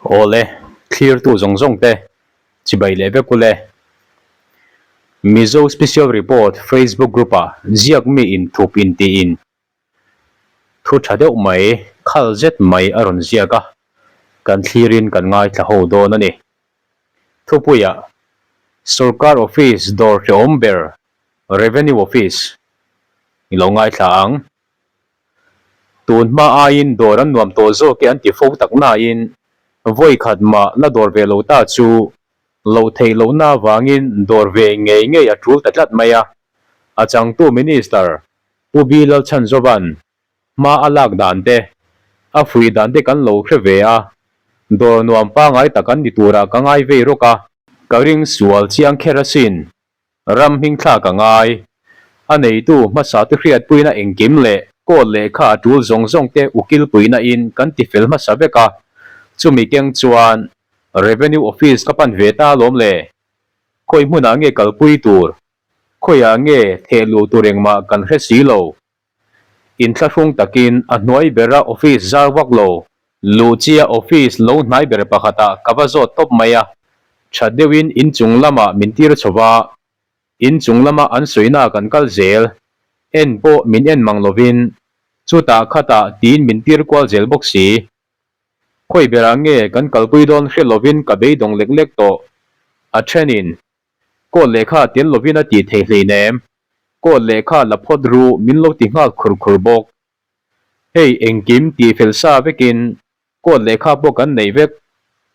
Awle, thlirtu zawng zawng te chibai leh vek ule. Mizo Special Report Facebook group ah ziak mi inthup intiin thu tha deuh mai, khal zet mai a rawn ziak a, kan thlirin kan ngaithla ho dawn a ni. Thupuiah, Sorkar Office dawr hrehawm ber Revenue Office i lo ngaithla ang. Tun hma aiin dawr an nuam tawh zawk e an ti fo tak nain vawi khat mah la dawr ve lo ta chu loh theih lohna avangin dawr ve ngei ngei a tul ta tlat mai a. A changtu Minister Pu B Lalchhanzova'n hma a lak dan te, a fuih dan te kan lo hre ve a, dawr nuam pangai tak an ni turah ka ngai vei rawk a. Ka ring sual chiang kher asin. Ram hming thlak a ngai. A neitu hmasa te hriatpuina engkim leh court lehkha a tul zawng zawng te ukilpuina in kan ti fel hmasa vek a, chumi keng chuan Revenue Office ka pan ve ta alawm le. Khawi hmunah nge kalpui tur? Khawiah nge thehluh tur engmah kan hre si lo. Inthlahrung takin a hnuai bera office zar vak lo. Luhchia office lo hnai ber pakhatah ka va zawt tawp mai a, tha deuhin inchung lamah min tir chho va, inchung lama an sawina kan kal zel, en pawh min en mang lovin chutah khatah tiin min tir kual zel bawk si. Khawi berah nge kan kalpui dawn hre lovin ka beidawng lek lek tawh, a thenin Coat lehkha tel lovin a tih theih hleinem. Coat lehkha la phawt ru min lo ti nghal khur khur bawk. Hei engkim tih fel sa vekin coat lehkha pawh kan neih vek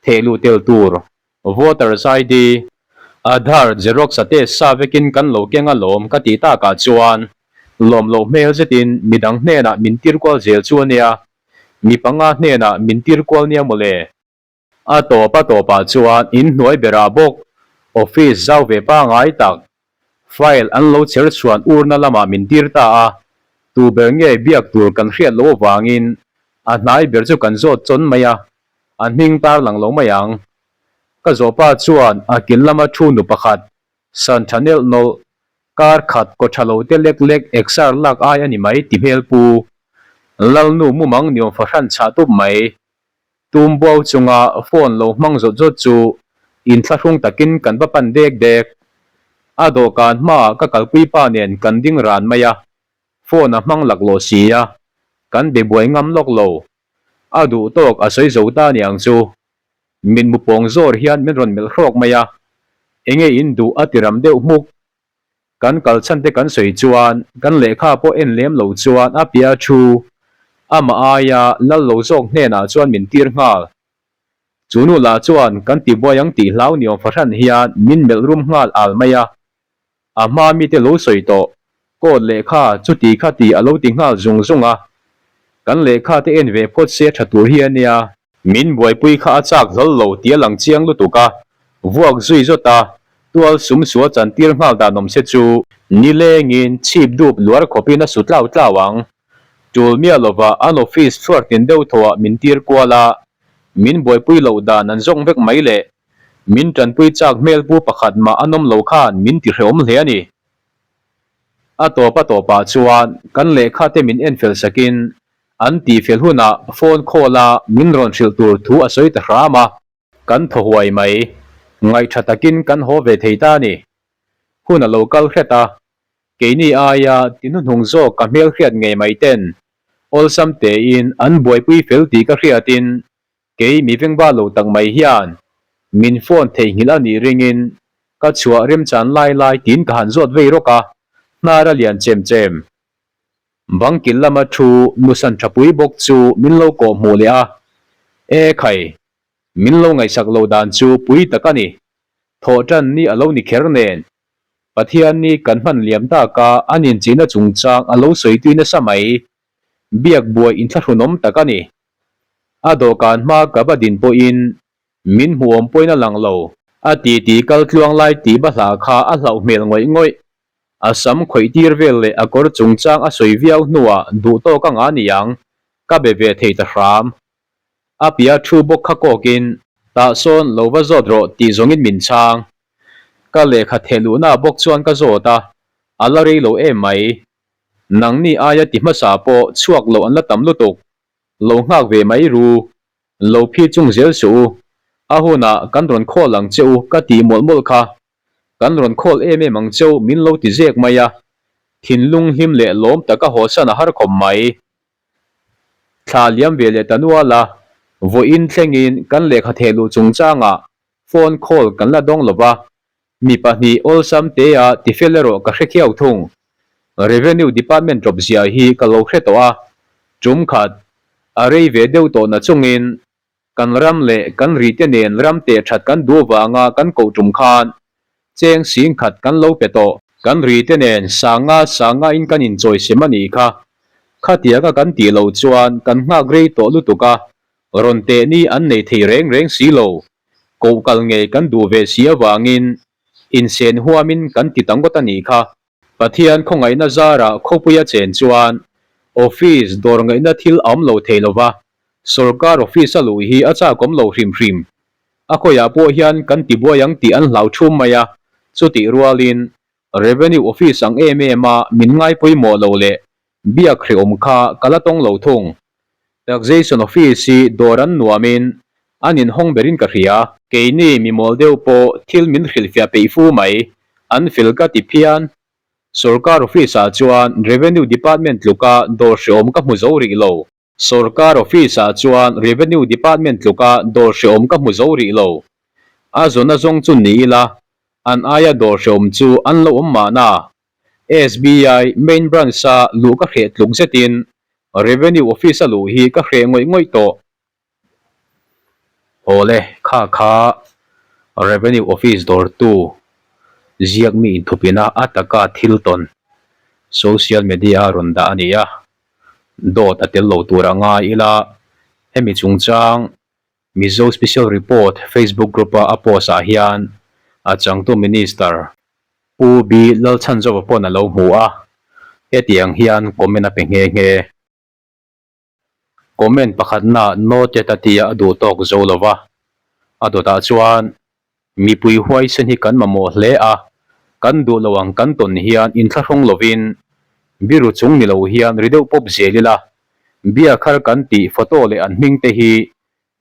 theh luh tel tur Voters ID, Aadhaar Xerox a test sa vekin kan lo keng alawm ka tih takah chuan lawm loh hmel zetin midang hnenah min tir kual zel chu ania, mi panga hnenah min tir kual nia mawle. A tawp a tawpah chuan in hnuai berah bawk office zau ve pangai tak file an lo cher chhuan urna lamah min tir ta a, tu ber nge biak tur kan hriat loh avangin a hnai ber chu kan zawt chawn mai a, a hming tar lang lo mai ang. Ka zawhpa chuan a kil lama thu nu pakhat san tha nelh nawlh, kar khat kaw tha lo te lek lek exer lak ai a ni mai ti hmel pu Lalnu mumang niawm fahran chhah tup mai. Tum buau chunga phone lo hmang zawt zawt chu inthlahrung takin kan va pan dek dek. A dawhkan hmaah ka kalpui pa nen kan ding ran mai a, phone a hmang laklawh si a, kan be buai ngam lawk lo. A duh tawk a sawi zo ta niang chu. Mitmu pawng zawr hian min rawn melh hrawk mai a, enge in duh a ti ram deuh hmuk. Kan kal chhan te kan sawi chuan kan lehkha pawh en lem lo chuan a pia thu amah aia lal lo zawk hnenah chuan min tir nghal. Chu nu lah chuan kan ti buai ang tih hlau niawm fahran hian min melh rum nghal al mai a. A hma mite lo sawi tawh, coat lehkha chuti kha ti a lo ti nghal zung zung a. Kan lehkha te en ve phawt se tha tur hi a nia. Min buaipui kha a chak hlawl lo tih a lang chiang lutuk a, vuak zui zawt a, tual sum sual chantir nghal dan awm se chu nilengin chhip dup luar khawpin a su tlau tlau ang. Tul miah lova an office chhuar tin deuh thawhah min tir kual a, min buaipui loh dan an zawng vek mai le. Min tanpui chak hmel pu pakhat mah an awm lo khan min ti hrehawm hle a ni. A tawp a tawpah chuan kan lehkha te min en fel sakin an tihfel hunah phone call a min rawn hrilh tur thu a sawi ta hram a. Kan thaw huai mai. Ngaihṭha takin kan haw ve thei ta a ni. Hun a lo kal hret a, keini aia ti hnuhnung zawk ka hmel hriat ngei mai ten awlsam tein an buaipui fel tih ka hriatin Kei mi vengva lo tak mai hian min phone theihnghilh a nih ringin ka chhuah remchan lai lai tiin ka han zawt vei rawk a, hnar a lian chem chem. Bang kil lama thu nusan tha pui bawk chu min lo kawh hmuh leh a, E khai, min lo ngaihsak lo dan chu pui tak a ni. Thawh tan ni a lo ni kher nen, Pathian ni kan hman liam taka an inchihna chungchang a lo sawi tui nasa mai. Biak buai inthlahrunawm tak a ni. A dawhkan hma ka va din pawhin min hmuhawm pawhin a lang lo. A titi kal tluang lai tih va hla kha a hlauh hmel ngawih ngawih. A sam khawih tir vel leh a kawr chungchang a sawi viau hnuah duh tawk anga ni ang, ka be ve thei ta hram. A pia thu bawk kha kawkin, Tah sawn lo va zawt rawh tih zawngin min chhang. Ka lehkha theh luhna bawk chuan ka zawt a, a la rei lo em mai. Nangni aia ti hmasa pawh chhuak loh an la tam lutuk. Lo nghak ve mai ru. Lo phi chung zel suh u, a hunah kan rawn khawl ang che u ka tih mawlh mawlh kha. Kan rawn khawl em em ang che u min lo ti zek mai a, thinlung hlim leh lawm taka hawsan a har khawp mai. Thla liam ve leh ta nual a, vawiin thlengin kan lehkha theh luh chungchangah phone call kan la dawng lo va, Mi pahnih awlsam tea tifel erawh ka hre khiau thung. Revenue Department ṭawp zia hi ka lo hre tawh a, ṭum khat a rei ve deuh tawh na chungin kan ram leh kan ri te nen ram teh ṭhat kan duh vanga kan koh ṭum khan cheng sing khat kan lo pe tawh. Kan ri te nen sanga sanga in kan inchawi sem a nih kha. Khatianga kan tih loh chuan kan nghak rei tawh lutuk a, rawn teh ni an nei thei reng reng si lo. Koh kal ngei kan duh ve si avangin insen huamin kan ti ta ngawt a nih kha. Pathian khawngaihna zarah khawpuia chen chuan office dawr ngaihna thil a awm lo thei lova, sorkar office a luh hi a chakawm lo hrim hrim. A khawiah pawh hian kan tibuai ang tih an hlau thum mai a, chutih rualin Revenue office ang em em a min ngai pawimawh lo leh Biak hrehawm kha ka la tawng lo thung. Taxation office hi dawr an nuamin an inhawng berin ka hria. Keini mi mawl deuh pawh thil min hrilhfiah peih fu mai, an fel ka ti phian. Sorkar office ah chuan Revenue Department tluka dawr hrehawm ka hmu zo rih lo. Sorkar office ah chuan Revenue Department tluka dawr hrehawm ka hmu zo rih lo. A zawn a zawng chu ni ila, an aia dawr hrehawm chu an lo awm mahna. SBI main branch-a luh ka hreh tluk zetin Revenue Office-a luh hi ka hreh ngawih ngawih tawh. Awle, kha kha Revenue Office dawrtu ziak mi inthupina a taka thil tawn social media-a rawn dah a ni a, dawt a tel lo tur a ngai ila, hemi chungchang Mizo Special Report Facebook group-a a post-ah hian a changtu Minister Pu B Lalchhanzova pawn a lo hmu a, hetiang hian comment a pe nghe nghe. Comment pakhatna noted a tia a duh tawk zo lo va, a dawtah chuan mipui huaisen hi kan mamawh hle a, kan duh lo ang kan tawn hian inthlahrung lovin biru chung ni lo hian ri deuh pawp zel ila, biakhar kan tih photo leh an hming te hi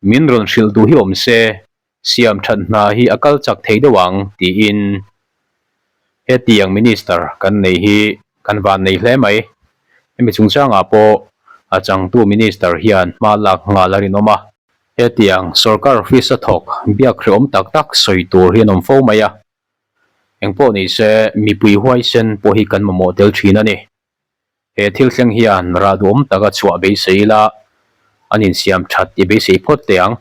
Min rawn hrilh duh hi awm se, siam that hna hi a kal chak thei deuh ang, tiin hetiang Minister kan nei hi kan van nei hle mai. Hemi chungchangah pawh a changtu Minister hian hma lak nghal a rinawm a. Hetiang sorkar office a thawk biak hrehawm tak tak sawi tur hi an awm fo mai a. Engpawh ni se, mipui huaisen pawh hi kan mamawh tel thin a ni. He thil thleng hian rah duhawm taka chhuah beisei ila, an insiam that i beisei phawt teh ang.